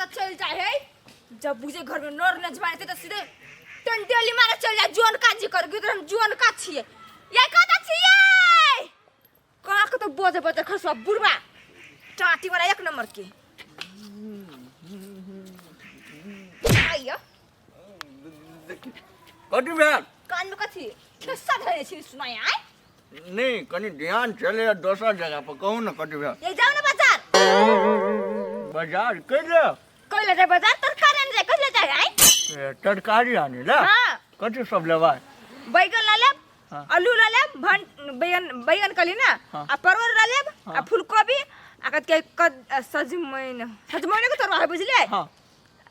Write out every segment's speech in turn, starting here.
कतऽ चलि जाइ है जब बुझे घर में नर न जमाए तऽ सीधे टंटेली मारे चल जाए जोन का जी कर हम जोन का छिए ये कतऽ छिए कहाँ कतऽ बजे बजे खसुआ बुढ़वा टाटी वाला एक नंबर के आइयो कथी भेल कान में कथी खिस्सा धरे छी सुनाय आय नहि कनि ध्यान चले दोसर जगह पर कहू ने कथी भेल ये जाओ ना बाजार बाजार कैले कैले जाए बाजार तरकारी आने जाए कैले जाए आय ए, तरकारी आने ला हाँ कथी सब लेबै बैगन ला लेब हाँ। आलू ला लेब भन बैगन बैगन कहली ना हाँ। आ परवल ला लेब आ हाँ। फूलकोबी आ कत के कद सजमैन सजमैन के तरुआ है बुझलिए हाँ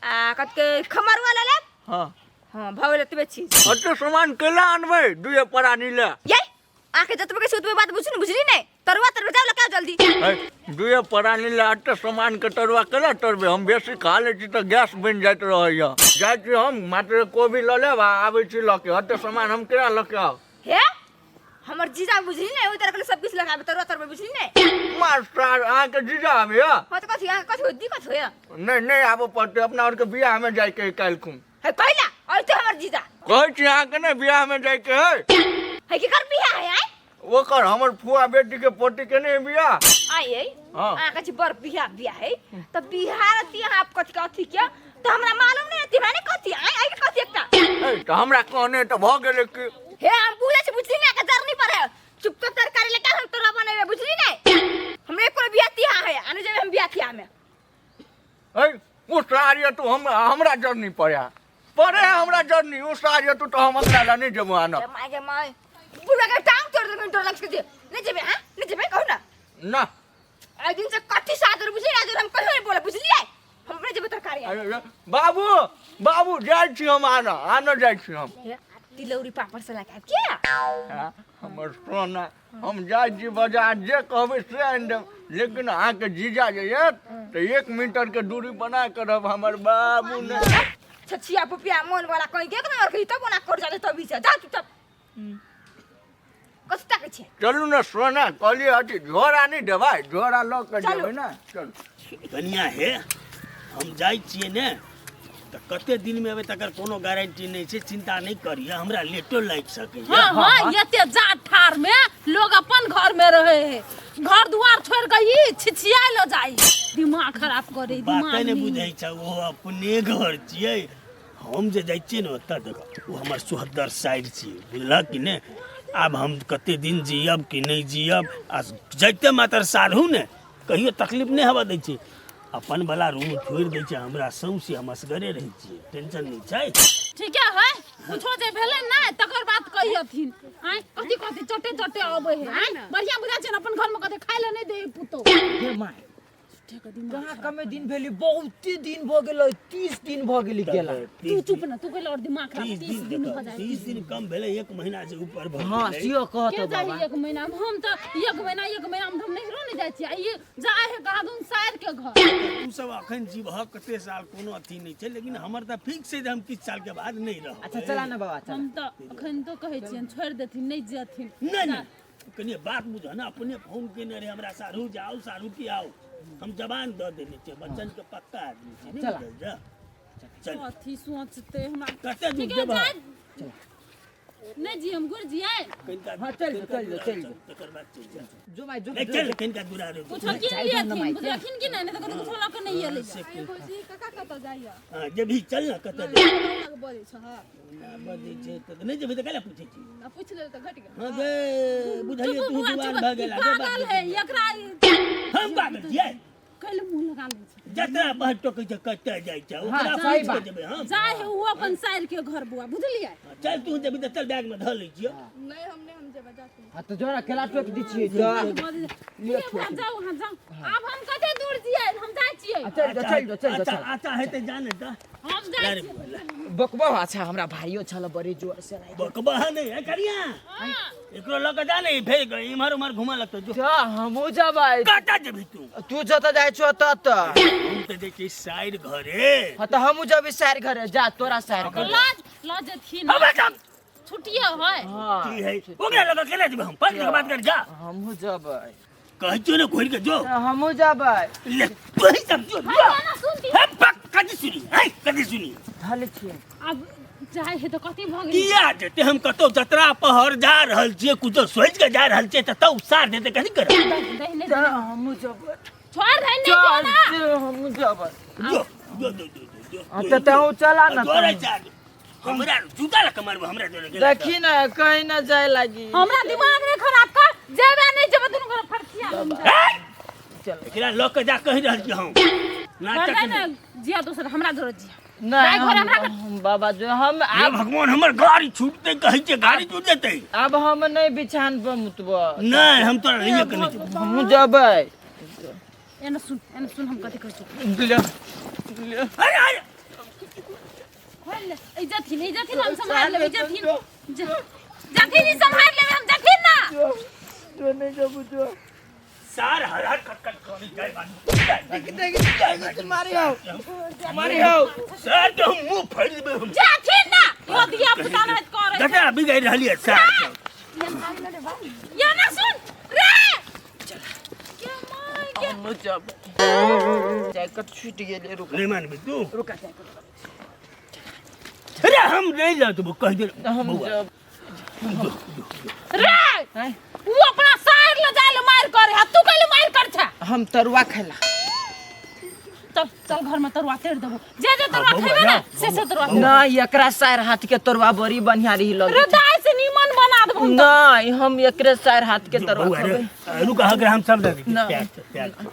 आ कत के खमरुआ ला लेब हाँ हाँ भऽ गेल एतबे चीज ओते सामान केला अनबै दुए प्राणी ले ये आके जतबे के छै ओतबे बात बुझू ने बुझली ने तरुआ तरुआ जाओ लगा जल्दी है, दुए प्राणी ले एते सामान के तरुआ केला तरबै हम बेसी खा लै छी तऽ गैस बनि जाइत रहैया जाइ छी हम मात्र कोबी लऽ लेब आ आबै छी लऽ के एते सामान हम केना लऽ के आउ हे हमर जीजा बुझली ने ओहि तरह के सब किछु लगाबे तरुआ तरुआ बुझली ने मास्टर अहाँके जीजा आबैया हाँ तऽ कथी अहाँ कथी होय दिक्कत होय नहि नहि आबऽ पड़तै अपना आरके बियाहमे जाइके है काल्हिखुन है कैला अइते हमर जीजा कहै छी अहाँके नहि बियाहमे जाइके है है की कर बियाह है आय ओकर हमर फुआ बेटीके पोतीके नहि बियाह आय है हाँ। अहाँ कहै छी बड़ बियाह बियाह है तऽ बियाह रहती अहाँ कथी कथी के तऽ हमरा मालूम नहि रहती हमरा नहि कथी आय आय के कथी एकटा है, तऽ हमरा कहने तऽ भऽ गेलै कि हे हम बुझै छी बुझली ने के जरनी पर है चुपचाप तरकारी लेके हम तोरा बनेबे बुझली ने हमरे कोनो बियाह तिहा है आने जेबे हम बियाह तिहा में है ओ सार तू हम हमरा जरनी पड़े पड़े है हमरा जरनी ओ सार तू तऽ हम ओकरा लए नहि जेबो आनऽ ए my गे my बुढ़ा के टांग तोड़ देबे डर लग के नहीं जेबे हां नहीं जेबे कहू ना ना आई दिन से कट्ठी सादर बुझली ना हम कहियो नहीं बोले बुझलिए हम नहीं जेबे तरकारी अरे, अरे, बाबू बाबू जाइ छी हम आनऽ आनऽ जाइ छी हम तिलौरी पापड़ से लगा के हाँ, हमर सोना हम जाइ छी बाजार जे कहबै से आनि देब लेकिन अहाँके जीजा जे यत तऽ एक मीटरके दूरी बना कऽ रहब हमर बाबू ने छछिया पुपिया मन वाला कहीं के ना और तब ओना कर जाते तभी से जा चुपचाप कथी ताकै छै चलू ने सोना कहलियै अथी झोरा नहि देबै झोरा लऽ कऽ चलू। जेबै ने चलू कनिया हे हम जाइ छियै ने तऽ कते दिनमे एबै तकर कोनो गारंटी नहि छै चिंता नहि करियै हमरा लेटो लागि सकैए हाँ हाँ एते जात ठार में लोग अपन घर में रहे है घर दुआर छोड़ के ई छिछियाय लो जाई दिमाग खराब करे बाते दिमाग नहि बुझै छै ओ अपने घर छियै हम जे जाइ छियै ने ओतऽ देख ओ हमर सोहदर साइड छियै बुझलक कि नहि आब हम कते दिन जियब कि नहि जियब आ जाइते मात्र साढ़ू ने कहियो तकलीफ नहि हेबऽ दै छै अपन वाला रूम छोड़ि दै छै हमरा सौंसे हम असगरे रहै छियै टेंशन नहि छै ठीके है कुछो जे भेलै ने तकर बात कहियथिन आँय कथी कथी चटे चटे अबै है आँय बढ़िया बुझा छै ने अपन घर में कथी खाय ले नहि दे पुतो हे my कहाँ कमे दिन भेली बहुते दिन भऽ गेलै 30 दिन भऽ गेलै गेला तू चुप ना तू कहले और दिमाग खराब 30 30 दिन दिन देखो, भऽ जाइ 30 दिन कम भेलै एक महीना से ऊपर भऽ हाँ गेलै सियो के कहतो जाही बाबा एक महीना में हम तऽ एक महीना में हम नहिरो नहि जाइ छियै आ ई जाय है कहाँ साइर के घर तू सब अखन जीवह कते साल कोनो अथी नहि छै लेकिन हमर तऽ फिक्स छै जे हम किछु साल के बाद नहि रहब अच्छा चला ना बाबा चला हम तऽ अखन तो कहै छियनि छोड़ि देथिन नहि जेथिन नहि नहि कनि बात बुझ ने अपने फोन केने रहे हमरा साढ़ू जाओ साढ़ू की आओ हम जबान दऽ देने छियै बच्चन के पक्का आदमी छै नहि चला। बुझल जा चल अथी सोचते हमरा कते दूर ठीक है जेबह जाय नहि जी हम गुर जियै कनिका हाँ, चल जो, कनिका चल जो, दूर चल चल, जो। तकर बाद चलि जा जो माय जो नहि जो चल कनिका दूर आरो कुछो कीन जाय दो न लियथिन माय, बुझलखिन कि नहि नहि तऽ कतौ कुछो लऽ कऽ नहि एलै भौजी काका कतऽ जाइया हाँ जेबही चल ना कतऽ जेबही लग बजै छह ना बजै छै तऽ नहि जेबही तऽ कैला पूछै छी आ पूछि लेल तऽ घटि गेल हाँ गे बुझलियै चुप तू बुआ जुआन चुप भऽ गेल आगे बात पागल है एकरा हम पागल छियै कैले मुंह लगा लै छै जतरा बहर टोकै छै कतऽ जाइ छै हाँ, ओकरा सही पूछि कऽ बात। जेबै हम जाय है ओ अपन साइर के घर बुआ बुझलियै चल तू जेबही तऽ चल बैग में धऽ लै छियौ नहि हम नहि हम जेबै जा तू हाँ तो जो ना केला टोक दी छियै जो लिअ जाउ अहाँ जाउ आब हम कते दूर जियै हम जाइ छियै चल जो चल जो चल जो अच्छा चल अच्छा हेतै जाने तऽ हम जाइ अरे छियै बोला बकबा अच्छा हमरा भाइयो छल बड़ी जोर से राति बकबा नहि है करिया एकरो लऽ कऽ जा ने फेर इम्हर उम्हर घूमऽ लगतौ जो जा हमहूँ जेबै कतऽ जेबही तू तू जतऽ जाइ छौ ततऽ हम तऽ जाइ छियै साइड घरे हाँ तऽ हमहूँ जेबै साइर घरे जा तोरा साइर घरे लाज लऽ जेथिन हबे जा छुट्टिए है हाँ की है ओकरा लऽ कऽ केना जेबै हम पाँच के बात कर जा हमहूँ जेबै कहै छियौ ने घुरि कऽ जो हमहूँ जेबै ले तोही सब जो है ना सुनती हे पक कथी सुनी हैं कथी सुनी धले छियै। आब जाय है तऽ कथी भऽ गेल? किया जेतै? हम कतौ जतरा पहर जा रहल छियै, कुछो सोचि के जा रहल छियै तऽ तौ सार देतै, कथी करब? दही नहि चल हमहूँ जेबै। छोड़ दही नहि जो चल ना। चल, हमहूँ जेबै। जो जो जो जो जो हाँ, तऽ तहूँ चला ना। जोरे तहूँ। जा हमरा जूता लऽ के मारबो हमरा जोरे गेला तऽ। देखी ना कहीं ना जाए लागी। हमरा दिमाग नहि खराब कर, जेबे नहि जेबे दुनू गोरा फरसिया हम जायब। हैं? चल एकरा लऽ के जा कहि रहल छी हम नाटक घर नहि। ने जिया दोसर हमरा जोरे जिया। नहीं जाय घर हम, हमरा हम बाबा जो हम हे आब भगवान हमर गाड़ी छूटतै, कहै छै गाड़ी छूट जेतै। आब हम नहीं बिछान पर मुतबो। नहि हम तोरा लैये के नहि जेबौ। हमहूँ जेबै। एने सुन, एने सुन, हम कथी कहै छी। ले ले। अरे अरे खोल ले, इज्जत ही इज्जत ही हम सम्हार लेबै, इज्जत ही जथिन ही सम्हार लेबै हम, जथिन ना। जो नहीं जब जो सार हर हर कट कट करी जाय बानू। देख देख देख मारी हो मारी हो। सार के हम मुंह फाड़ि देबै हम। जथिन ना, यो धिया पुता नहीं करे। जतरा बिगड़ि रहली है सार के। ये ना सुन रे के my के। हमहूँ जेबै। जैकेट छूट गेलै, रुक। नहि मानबै तू? रुका जैकेट। अरे हम नहीं जा देबो कहि दे। हम बौआ। जब रे हैं? उ अपना सार ल जाय ल मार करे आ तू कैले मार कर छा? हम तरुआ खेला। चल चल घर में तरुआ तेर देबो, जे जे तरुआ बौआ, खेबे ना जा, से से तरुआ। नहीं एकरा सार हाथ के तरुआ बड़ी बढ़िया रही रे लगे। दाई से नीमन बना देबो हम तो। नहीं हम एकरे सार हाथ के तरुआ बौआ रे खेबै। रुक अहाँ हम सब दे दै ना। प्यार से, प्यार से।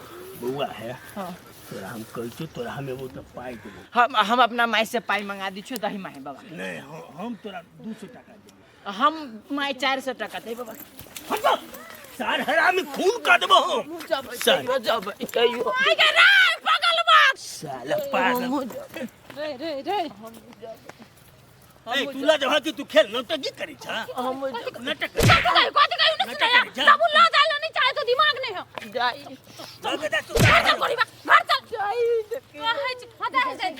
बौआ है हाँ। तोरा हम कहै छियौ, तोरा हम एगो तऽ पाइ देबो। हम अपना माय से पाई मंगा दी छियो दही माय बाबा। नहि हम तोरा 200 टाका देबो। हम माय 400 टका दे बाबा। हट सार हरामी खून कऽ देबो हम। जबै सर। कहियो जबै कहियो। आई गे रे पागल बा साला पागल। हमहूँ जेबै। रे रे रे ए तू लऽ जेबह कि तू खेल नौटंकी करै छह? हमहूँ जेबै। नाटक कथी कही कथी कही नहीं सुनाया जा। तब उ ल जाय ल नहीं चाहे तो दिमाग नहीं हो। जाई लऽ के जा तू। घर चल गोरीबा, घर चल। जाई देखी। कहै छी हां जाय जाय।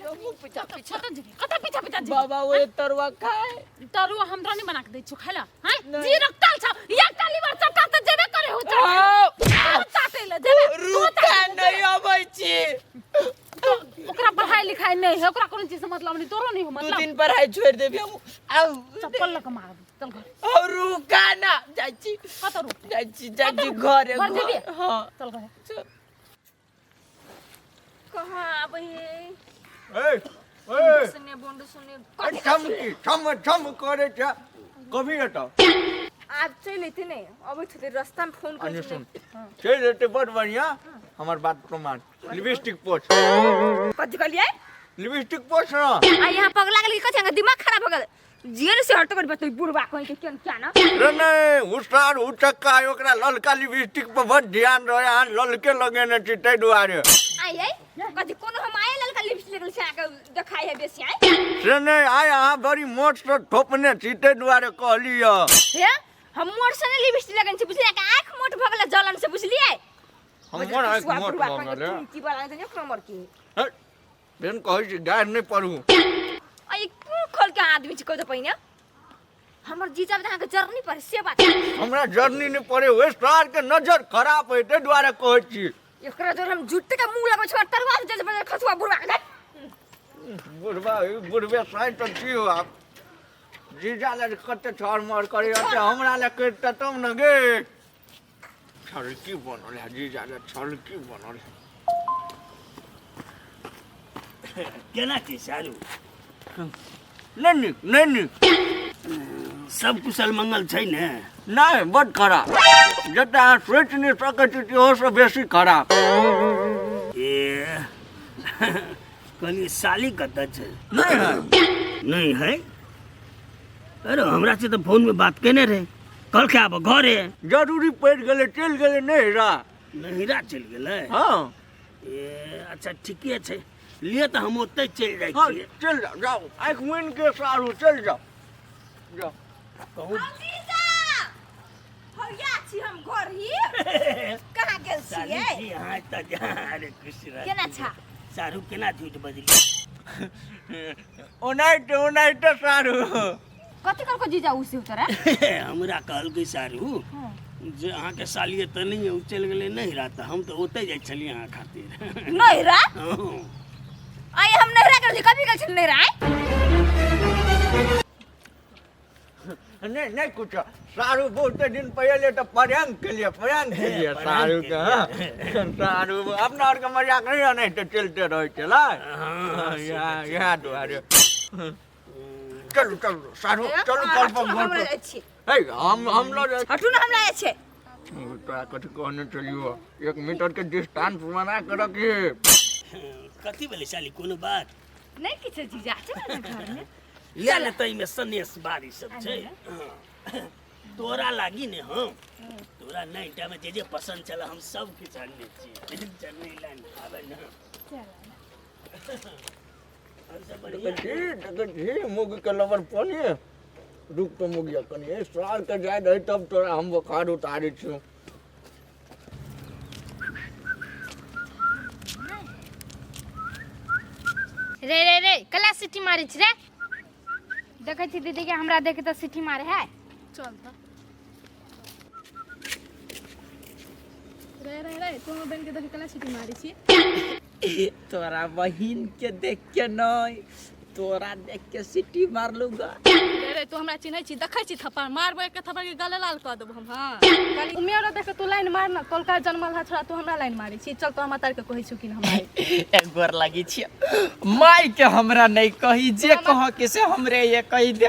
हमहूँ पीछा पीछा। कतऽ जेबही? कतऽ पीछा पीछा जेबही? बाबा वो तरुआ खाए। तरुआ हमरा नहीं बना के दै छौ खाय ला हैं? नहीं। जी रखतल छौ एकटा लीवर चट्टा तऽ जेबे करे हो चाटे। आओ। तू चाटे ले जेबे तू रुका चाटे ले नहीं अबै छी। तो ओकरा पढ़ाई लिखाई नहीं है, ओकरा कोनो चीज से मतलब नहीं, तोरो नहीं हो दू मतलब। दिन पढ़ाई छोड़ देबी हम। आउ चप्पल लऽ के मारब, चल घर। और रुका ना जाइ छी। कतऽ रुक? जाइ छी जाइ छी कतऽ रुक? घरे। घर जेबी? हाँ चल घर। चल। कहाँ आबै है? ए ए सुने बोंडू सुने कथी? ठम की ठम ठम करे छै कभी एतऽ आब चलि अयतै नहि अबैत हेतै रस्तामे फोन अनि करै सुन छी। चलि एतै बड़ बढ़िया, हमर बात प्रमाण लिपस्टिक पोछ। कथी कहलियै? लिपस्टिक पोछ ना। आ यहाँ पगला गेल कथी? अहाँके दिमाग खराब भऽ गेल? जेल से हट कर बतै बुढ़बा कहीं के केन क्या ना। रे नहीं उसार उचक्का है, ओकरा ललका लिपस्टिक पर बड़ ध्यान रहे, अहाँ ललके लगेने छी ताहि दुआरे। आइ आइ कथी कोनो हम आए ललका लिपस्टिक लगल छै अहाँके देखाइ है बेसी आइ? से नहीं आइ अहाँ बड़ी मोट से ठोपने छी ताहि दुआरे कहली यऽ। हे हम मोट से नहीं लिपस्टिक लगन छै बुझलियै? अहाँके आँखि मोट भऽ गेल जलन से बुझलियै? हमर आँखि मोट भऽ गेलै? की बला ने कमर की। हे, बेन कहै छी गारि नहि पढ़ू। आ ई कोन खोल के आदमी छै कहू तऽ पहिने? हमर जीजा अहाँके जरनी पर से बात। हमरा जर्नी नहि पड़े, ओहि सार के नजर खराब है ताहि दुआरे कहै छी। एकरा जोर हम जुत्ते के मुंह लगबै छै तरुआ जज बजल खसुआ बुढ़बा के। बुढ़बा बुढ़बे साइ तऽ छी हो आप जीजा लए कते छर मर करे हमरा लए करिते तब ने गे। छड़की बनल है जीजा लए, छड़की बनल है। केना छै सारू? नहि नीक नहि नीक। सब कुशल मंगल छै ने? नहि बड खराब, जते अहाँ सोचि नहि सकै छी ओहोसँ बेसी खराब। ए कहलियै साली कतऽ छै? नहि है। नहीं है? अरे हमरा से तऽ फोन में बात केने रहे, कहलकै आब घरे। जरूरी पड़ि गेलै चलि गेलै नैहरा। नैहरा चलि गेलै? हँ। ए अच्छा ठीके छै, लिए तऽ हम ओतहि चलि जाइ हँ छियै। चलि जाउ जाउ आँखि मुनि के सारू चलि जाउ जाउ। कहू जीजा हौया छी हम घर ही कहाँ गेल साली छियै? जी अहाँ तऽ जा। अरे खुश रह। केना छा? सारू केना झूठ बजली? ओनाहिते ओनाहिते सारू। कथी कहलको जीजा उ से तोरा? हमरा कहलकै सारू जे अहाँके साली एतऽ नहि उ चलि गेलै नैहरा, तऽ हम तऽ ओतहि जाइ छलियै अहाँ खातिर। नैहरा? हँ। आइ हम नहिरा गेल छी, कभी गेल छी नहिरा आइ? नहीं नहीं कुछ सारू बहुते दिन पहले तो पर्यंक के लिए, पर्यंक के लिए सारू के। हाँ, सारू अपना और के मजाक नहीं है, नहीं तो चलते रहे चला। हाँ, यहाँ यहाँ दुआरे चलू चलू सारू चलू कल पर हमरा घर जाइ छी। पर हम लोग हटू ना, हमरा जाइ छै। तोरा कथी कहने चलियो, 1 मीटर के डिस्टेंस बना के रखिए। कथी भेलै साली, कोनो बात? नहीं किछु जीजा, चल ना घर में। ले ने ताहिमे सनेस बारी सब छै। हाँ। तोरा लागी ने हम तोरा नहीं टामे जे जे पसंद छल हम सब किछु आनने छियै। चल नहीं लाइन आबै ने। और सब बढ़िआँ? देखै छी मुग के लबर पनिए रुक तो मुगिया कनी साल के जाय रही तब तोरा हम बोखार उतारै छियौ। रे रे रे कला सिटी मारै छी रे, देखै छी दीदी के हमरा देख तऽ सिटी मारे है। चल त रे रे रे तू हमर बहन के देख कला सीटी मारै छी? तोरा बहिन के देख के नहीं, तोरा देख के सिटी मारलू गा। रे रे तू हमरा चिन्है छी? देखै छी थप्पड़ मारबो, एक थप्पड़ के गले लाल कऽ देबो हम। हाँ खाली उमेर देख के तू लाइन मार ना, कलका जन्मल हा छोरा, तू हमरा लाइन मारै छी। चल तो हम तार के कहै छु कि हमरा एक गोर लगी छी माय के, हमरा नहीं कही, जे कह के से हमरे ये कही दे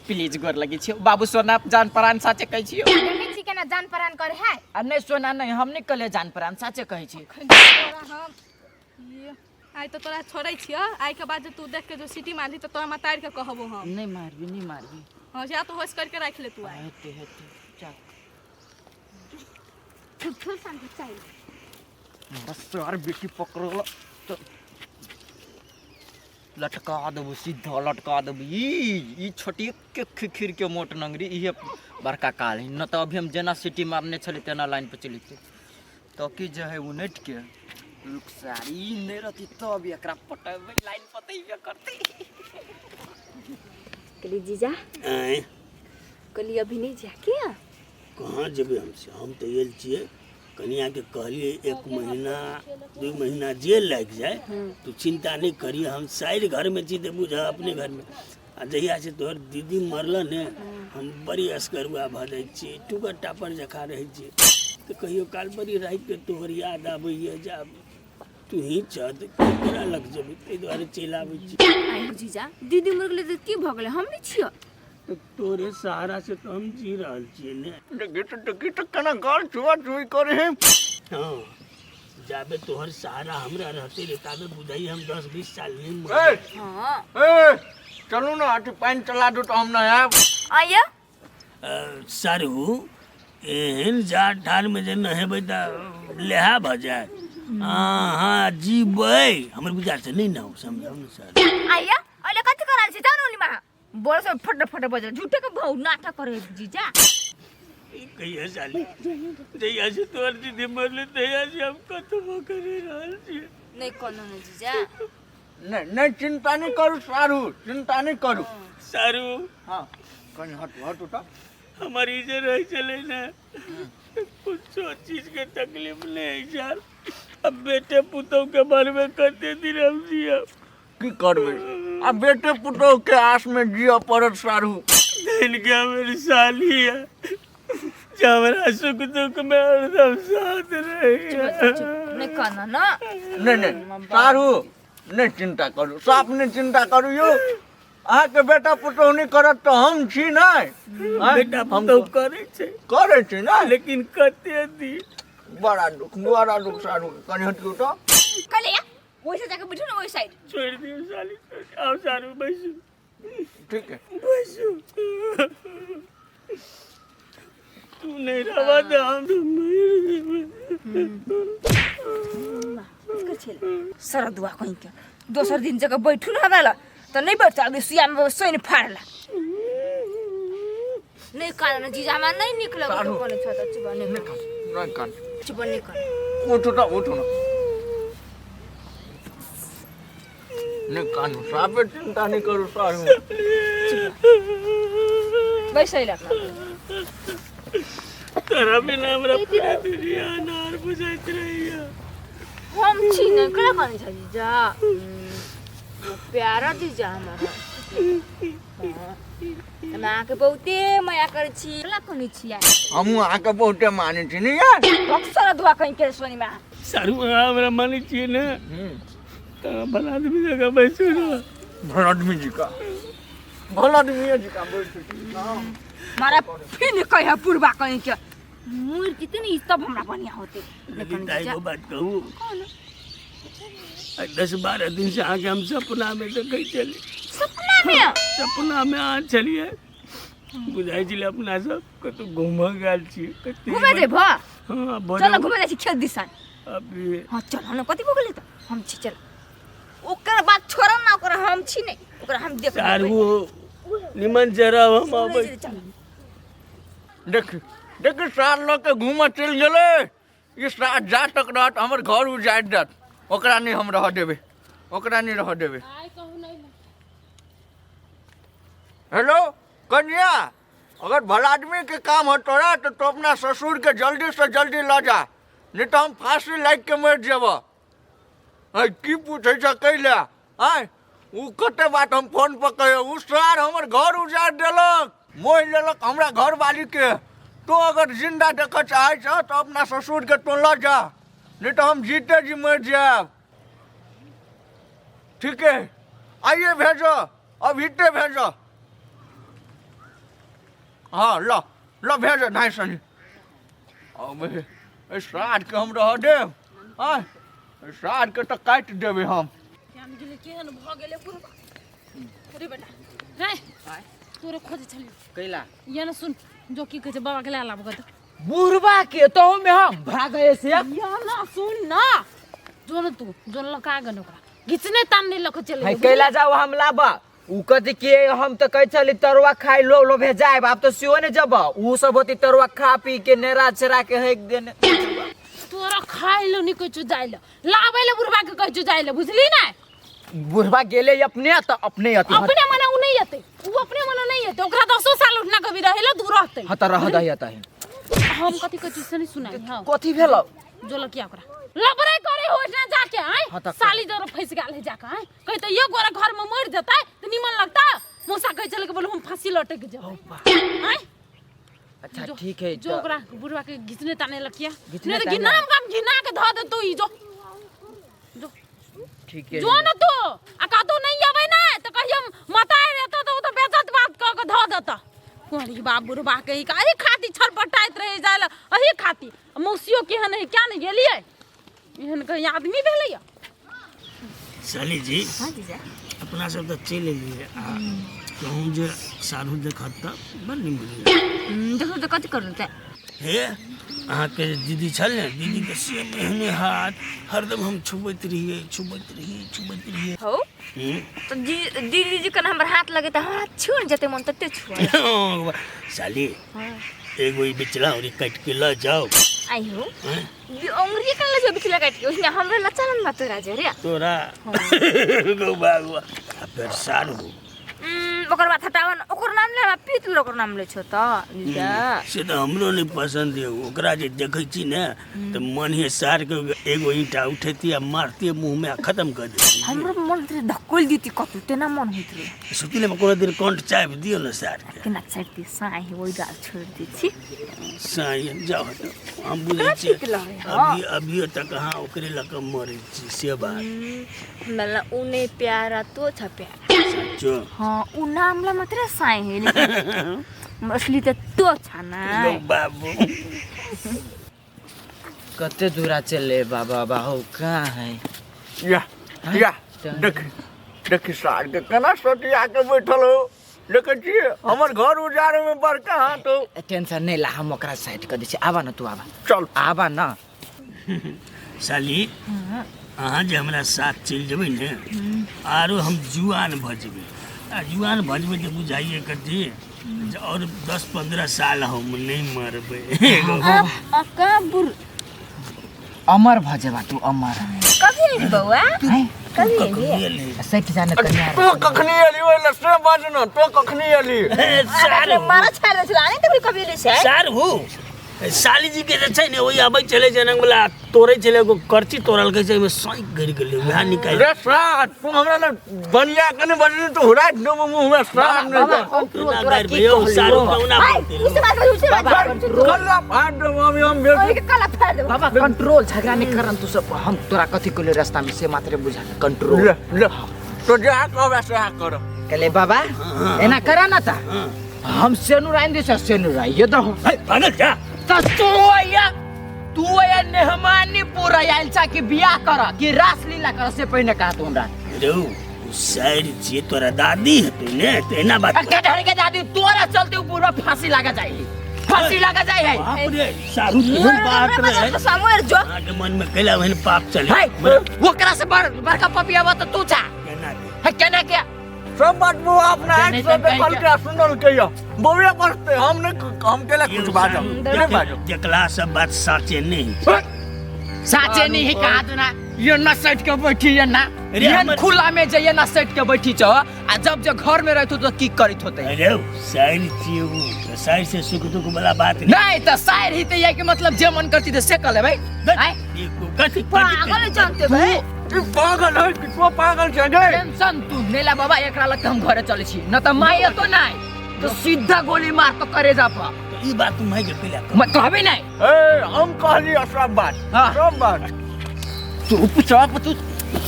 प्लीज। गोर लगी छी बाबू सोना, जान प्राण, साचे कहै छी। देखै छी केना जान परान करे है। आ नहीं सोना नहीं, हम नहीं कहले जान प्राण, साचे कहै छी। तोरा हम ये आइ तो तोरा छोड़ै छियो, आइ के बाद जे तू देख के जो सीटी मारली तऽ तोरा मतार के कहबो हम। नहीं मारबी, नहीं मारबी। हाँ जा, तू होश करके राख ले तू आइ। हेते हेते चल। थुल सान चाहिए। बस यार बेटी पकड़ल तो लटका देबू, सीधा लटका देबू। ई छोटी के खिखिर के मोट नंगरी इहे बड़का काल है न। तऽ अभी हम जेना सिटी मारने छली तेना लाइन पर चली तो की जे है उनट के रुक सारी नहीं रहती तब एकरा पटेबै, लाइन पतेबे करती। कहली जीजा। आँय? कहली अभी नहीं जा क्या? कहाँ जेबै हमसे? हम तऽ आयल छियै कनियाके कहलियै 1 महीना 2 महीना जे लागि जाय तू चिंता नहीं करिए, हम साइड घरमे छी तऽ बुझ अपने घरमे। आ जहिया से तोहर दीदी मरल ने हम बड़ी असगरुआ भऽ जाइ छी, टुकर टापर जकाँ रहै छी। तऽ कहियो काल बड़ी रातिके तोहर याद आबैए जे आब तू ही छह तऽ केकरा लग जेबै, ताहि दुआरे चलि आबै छी। आइ जीजा दीदी मर गेलै तऽ की भऽ गेलै, हम नहीं छियो? तऽ तोरे सहारा से तऽ हम जी रहल छियै ने। देखी तो देखी तो केना गाल छुआ छुई करे है। हाँ, जाबे तोहर सहारा हमरा रहते रे ताबे बुझाई हम 10-20 साल नहीं ए, मरबै। हाँ ए चलू ना, अथी पानि चला दू तो हम ना आयब। आइए। सारू एहन जाड़ ठाढ़ में जे नहेबै तऽ लेहा भऽ जायत। हाँ हाँ जीबै हमर विचार से नहीं ना समझाउ ने सर। आइए अले कथी कराल छी, जाउ ने ओनी मा बोल सब फट फट बजल झूठे के भाव नाटक करे जीजा। कहिया साली जहिया से तोहर दीदी मरले तहिया से हम कतबो करे रहल छी। नहीं कोनो नहीं जीजा। नहीं नहीं चिंता नहीं करू सारू, चिंता नहीं करू सारू। हाँ कहीं हटू हटू तो हमारी जे रह चले ना कुछ चीज के तकलीफ नहीं यार। अब बेटे पुतोह के बारे में कते दिन हम जियब? की करबै आ बेटे पुतोह के आस में जिय पड़त सारू। धन के मेरी साली है जो हमारा सुख दुख में हरदम साथ रही। नहीं कोनो ना। नहीं नहीं सारू नहीं चिंता करू, साफ नहीं चिंता करू यो। अहाँके बेटा पुतोह नहीं करत तो हम छी नहीं। बेटा पुतोह करे छे, करे छी ना, लेकिन कते दिन बड़ा दुख बड़ा दुख सारू। कनी हटियो तो कले या वैसे जाके बैठो ना वही साइड। छोड़ दियो साली, आओ सारू बैसू। ठीक है बैसू, तू नहीं रहा तो हम तो मर जेबै। सर दुआ कहीं के दोसर दिन जगह बैठू ना वाला तो नहीं बैठता, अभी सुइया में सोइन फाड़ला नहीं कारण जीजा हमरा नहीं निक लगल। सारू। कोनो छ त चुप नहीं नहीं कान चुप नहीं कर। उठो तो उठो ना, नहीं कानू साफे चिंता नहीं करू सारू। बैसै ला। तोरा बिना हमरा पूरा दुनिया अनार बुझाइत रहैया। हम छी ने कला कने छ जीजा प्यारा जीजा हमारा। हाँ, हम अहाँके बहुते माया करै छी। कला कने छी यार? हमहूँ अहाँके बहुते मानै छी ने यार। अक्सर दुआ कहीं के सोनी में। सारू, अहाँ हमरा मानै छियै ने तऽ भला आदमी जकाँ बैसू ने। भला आदमी जी का, भला आदमी जी का बैठू। मारा फिर कहे पुरबा कहीं के मुर जिते ने, ई तब हमरा बढ़िया होते। लेकिन एगो बात कहू? आइ 10-12 दिन से अहाँके हम सपनामे देखै छली। सपना में? सपनामे अहाँ छलियै, बुझाइ छलै अपना सब कतौ घूमऽ गेल छियै। कते घूमे जेबह? हाँ। चल, घूमे जाइ छी खेत दिसन। अभी? हाँ, चल न, कथी भऽ गेलै? तऽ हम छी, चल। ओकर बात छोड़ ना, ओकर हम छी नहीं, ओकरा हम देख लेबै। सारू, निमन से रहब, हम अबै। चल। देख देख, सार लऽ के घूमऽ चलि गेलै ई सार। जा तक रहत हमर घर उजाड़ि देत। ओकरा नहि हम रहऽ देबै, ओकरा नहि रहऽ देबै। हेलो कन्या, अगर भला आदमी के काम हो तोरा तो तू अपना ससुर के जल्दी से जल्दी लऽ जा, नहीं तो हम फांसी लागि के मरि जेबह। है की पूछै छ कैला आय? उ कते बात हम फोन पर कहियो। उ सार हमर घर उजाड़ देलक, मोहि लेलक हमरा घरवाली के। तू अगर जिंदा देखऽ चाहै छ तो अपना ससुर के तू लऽ जा, नहीं तो हम जीते जी मरि जायब। ठीक है, आइए भेजो, अभी ते भेजो। हाँ, ल ल भेजो। नहीं सनी, अब एहि साँझके हम रहऽ देब? आँय, एहि साँझके तऽ काटि देबै हम। केहन गेलै, केहन भऽ गेलै बुढ़बा। रे बेटा रे, तोरे खोजै छलियौ। कैला? ये ने सुन, जो की कहै छै, बाबा के लए लाब गऽ। बुढ़बा के तो में हम भागे से। या ना, सुन ना, जो न तू जो लका गन, ओकरा घिचने तानने लऽ के चले। है कैला जाओ हम लाबा? उ कथी के हम तऽ कहै छली तरुआ खाइ लो लोभे जायब, आब तऽ सेहो ने जब उ सब होती तरुआ खा पी के नेरा छेरा के हेक देने। तोरा खाइ लो नहीं कहै छौ जाइ लए, लाबै ले बुढ़बा के कहै छौ जाइ ले, बुझली ने? बुढ़बा गेले अपने तऽ अपने अथी। अपने मने उ नहीं एतै, उ अपने मने नहीं एतै। ओकरा दसो साल उठना कभी रहै ले दूर रहतै। हाँ तऽ रह दही अतही। हम कथी कहै छी से नहीं सुनाई? हाँ। कथी भेलौ? जो लकिया ओकरा लबरे करे हो ना जाके आय। हाँ तऽ साली जरा फंस गेल है जाके आय। कहै तऽ ये गोरा घर में मर जतै तऽ निमन लगता। मौसा कहै छलै कि बोलो हम फांसी लटक जेबै आय। अच्छा ठीक है। जो ओकरा बुढ़वा के घिचने ताने लकिया। घिचने नहीं तो ताने। घिनाम काम घिना के धऽ देतौ ई। जो जो। ठीक है। जो न तू, आ कतौ नहीं अबै ना तऽ कहियो माता रहतौ तऽ ओ तऽ बेजत बात कऽ के धऽ देतौ। कुंवरी बाप बुढ़बा के ई एही खातिर छटपटाइत रहे जाय लए, एही खातिर। मौसियो केहन है, क्या ने गेलियै, एहन कहीं आदमी भेलैया। साली जी। हाँ जीजा। अपना सब तऽ चलि एलियै आ कहूँ जे साधु देखत तऽ बड़ नीक बुझैए। देखो तऽ कथी करलहुँ तऽ? हे, अहाँके जे दीदी छल ने, दीदीके सेम एहने हाथ, हरदम हम छुबैत रहियै, छुबैत रहियै, छुबैत रहियै। हौ। तऽ जी दीदी जी कन हमर हाथ लगे तऽ हमरा छुअ ने जते मन तते छुअ। साली, एगो ई बिचला उरी काटि के लऽ जाउ। आई हो। हैं? अंगुरी कन लगे बिचला काट के उसने हमरा लच्चा न तोरा जे रे। तोरा गौ बागवा आ फेर सारू। ओकर बाद हटावन, ओकर नाम ले, हमरा पीत ओकर नाम ले छो तऽ जीजा। से तऽ हमरो नहि पसन्द यऽ। ओकरा जे देखै छी ने तऽ मन हे सार के एगो ईंटा उठेती आ मारती मुँहमे आ खत्म कऽ देती। हमरो मन रे धकोल दीती कतौ, तेना मन होइत रहे। सुतले मे कोनो दिन कंठ चापि दियौ ने सार के। केना चाटती साई, ओहि गाल छोड़ि दै छी। साई जाउ तऽ हम बुझै छियै। ठीक लगै हँ। अभी अभियो तक अहाँ ओकरे लऽ कऽ मरै छी से बात। हमरा उ नहीं प्यारा, तो छ प्यारा। सच्चो? हाँ, उ नाम ला मात्र साई है, लेकिन असली त तो छ ना। गौ बाबू। कते दूरा चले बाबा बाहु, कहाँ है? या या, देख देख, सार के केना सोटिया के बैठल हो। देखै छियै हमर घर उजाड़े में बड़का हाथ हो। टेंशन नहीं ला, हम ओकरा साइड कर दै छी। आबा ना तू, आबा। चल। आबा ना। साली, अहाँ जे हमरा साथ चलि जेबै ने, आरो हम जुआन भऽ जेबै आ जुआन भऽ जेबै तऽ बुझाइए कथी जे आओर 10-15 साल हम नहि मरबै। आ कहाँ बुर अमर भऽ जेबा तू, अमर। कभी एली बौआ? कभी एली? कखनी एली? सटि जा ने कनिया। तू कखनी एली ओहि लए से बाज न, तू कखनी एली? सार मारा छाड़ दे छला नहीं, तभी कभी एली से। सार हो। साली जी के जे छै ने ओहि आबै छलै जनक वला तोड़ै छलै एगो करची तोड़लकै से ओहिमे सैंक गड़ि गेलै वएह निकालि रे साथ तू हमरा लग बनिया के नहीं बजली तो हुरा देबो मुंह में साथ नहीं बाबा तो कंट्रोल केना तोरा गारि की भैयौ कहलियौ सारू कहुना हाय बोलते उसे बात कर उसे बात कर कल्ला फाड़ देबो हम हम बेटी ओई के कला फाड़ देबो बाबा कंट्रोल झगड़ा नहीं करन तू सब हम तोरा कथी कहलियो रास्ता में से मात्र बुझा कंट्रोल ले ले तो जा कहबे से कर कहले बाबा एना करा ना ता हम सेनुर आइन दे सेनुर ये दहो है, पागल जा त तू आया तू आया मेहमानी पूरा आयल चा कि बियाह कर कि रास लीला कर से पहिने कहा तू हमरा रौ उ साइर छियै तोरा दादी हेतौ ने तऽ एना बात आ कटहर के दादी तोरा चलते उ पूरा फांसी लगा जाई फांसी लगा जाई है बाप रे सारू केहन बात रहे सामोर जो अहाँके मन में कैला ओहन पाप चले है ओकरा से बड़ बड़का पपिया बा त तू छा केना के है केना के सब बात बुआ अपना आँख से देखल के सुनल के यो बउए बजते हम नहीं हम केला कुछ बाजब नहीं बाजब देखला सब बात साचे नहीं साचे नहीं है कहा तू ना ये ना सट के बैठी ये ना अरे ये हमर- खुला में जाइए ना सट के बैठी छो आ जब जो घर में रहतो तो की करित होते अरे साइर छियै उ तऽ साइर से सुख दुख वाला बात नहीं नहीं तो शायर ही तो ये के मतलब जे मन करती तो से कर ले भाई आय कथी पागल जानते भाई ई पागल है कि तू पागल छै गे टेंशन तू नेला बाबा एकरा लग के हम घरे चले छी न त माई तो नहीं तो सीधा गोली मार तो करे जा पा ई बात तुम है के कैला मैं कहबे नहीं ए हम कहली सब बात हाँ। सब बात चुप चाप तू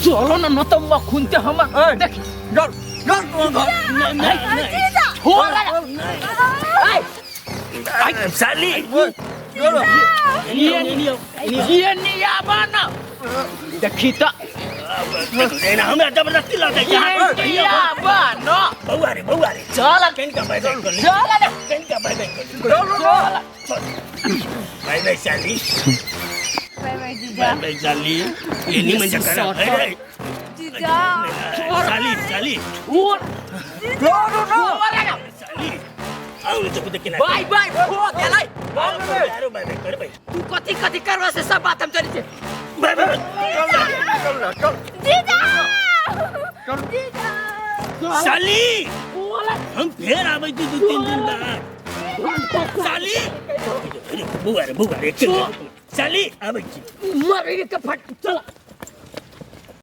चलो ना न तो मैं खूनते हम ए देख चल चल तू घर नहीं नहीं छोड़ आय साली चलो ये नियाबा ना देखी तो एना हमरा जबरदस्ती लऽ जाइ छै ये नियाबा ना बौआ रे बौआ रे चल कनिका बाय बाय कर ले चल ना कनिका बाय बाय कर ले चलो बाय बाय साली बाय बाय जीजा बाय बाय साली ये नहीं मन कर अरे जीजा साली साली छोड़ चलो ना छोड़ ना साली आउ तो कुछ केना बाय बाय हो गेलै यारो बाय बाय कर बाय तू कथी कथी करवा से सब बात हम जानै छी बाय बाय चल चल चल जीजा चल जीजा साली हम फेर आबै छी 2-3 दिन बाद साली अरे बौआ रे बौआ रे साली आबै छी मरे के फट चल